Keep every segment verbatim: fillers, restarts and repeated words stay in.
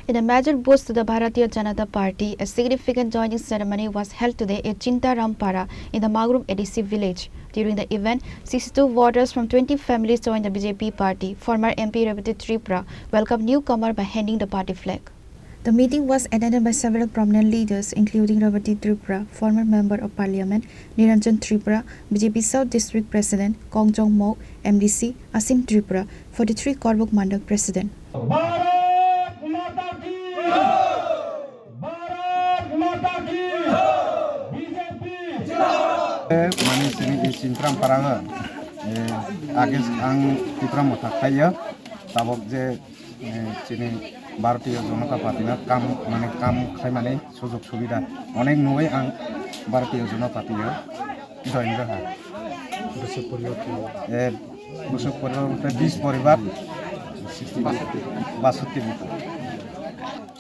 In a major boost to the Bharatiya Janata Party, a significant joining ceremony was held today at Chintaram Para in the Magrum A D C village. During the event, sixty-two voters from twenty families joined the B J P party. Former M P Rebati Tripura welcomed newcomer by handing the party flag. The meeting was attended by several prominent leaders, including Rebati Tripura, former Member of Parliament, Niranjan Tripura, B J P South District President, Kongjong Mok, M D C, Asim Tripura, forty-three Korbuk Mandal President. Bharat Mata Ki! Bharat Mata Ki! B J P! Eh, mane sini di Sintram Parang, eh, age ang Tipra Motha khlaiyo, tabok je, eh, chini Bharatiya Janata Party no kam, mane kam khlaimani sujog subida onek nugwi ang Bharatiya Janata Party o join jaha. Bwswk poribar? Eh, bwswk poribar bwkhe bis poribar, basotti bukur.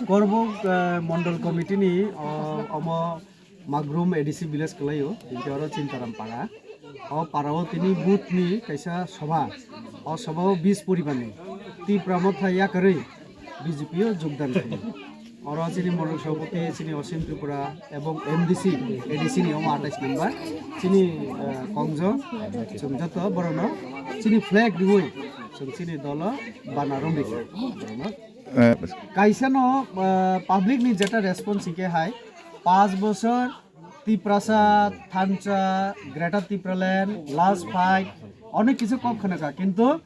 Korbuk, eh, Mondol Committee ni, o, omo Magrum A D C village kwlaio, hinkhe oro Chintaram para. O para o tini booth ni kaisa sobha. O sobha o bis poribar ni Tipra Motha yakarwi B J P o jogdan khlai. Oro chini Morok Sabhapati, chini Osim Tripura ebong M D C, A D C ni omo atais number, chini, eh, Kongjo, chwng joto borokno chini flag riwi chwng chini dolo bana romrikha. Eh, Kaisa no, eh, public ni jeta response hingke hai, panch bochor Tiprasa, Thansa, Greater Tipraland, last fight, onek kisu kok khwnaka, kintu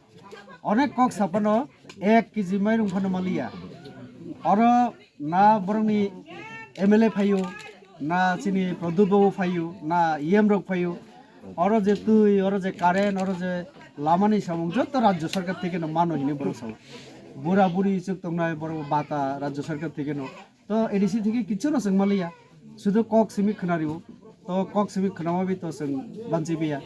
onek kok sapano ek kg mairung phano maliya. Oro na borokni M L A phaio, na chini Pradyut Babu phaio, na E M rok phaio. Oro je twi, oro je current, oro je lamani samung joto Rajya Sarkar theke no mano hinwi borok sao. Bura buri chwk tongnai borok bata Rajya Sarkar theke no. To A D C theke kichu no chwng maliya. Sudu kok simi khwnario. To kok simi khwnama bi to chwng banchi biya.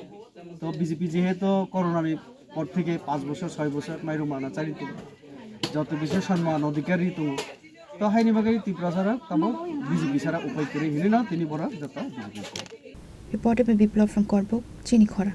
To B J P jehetu corona ni por theke panch bochor, soi bochor mairung mana chari tongo. Joto bising sanman adhikar ri tongo. To haini bagwi Tiprasa rok tamo B J P sara upai kwrwi hinwi no tini borok joto B J P. Reported by Biplab from Korbuk, Chini Khora.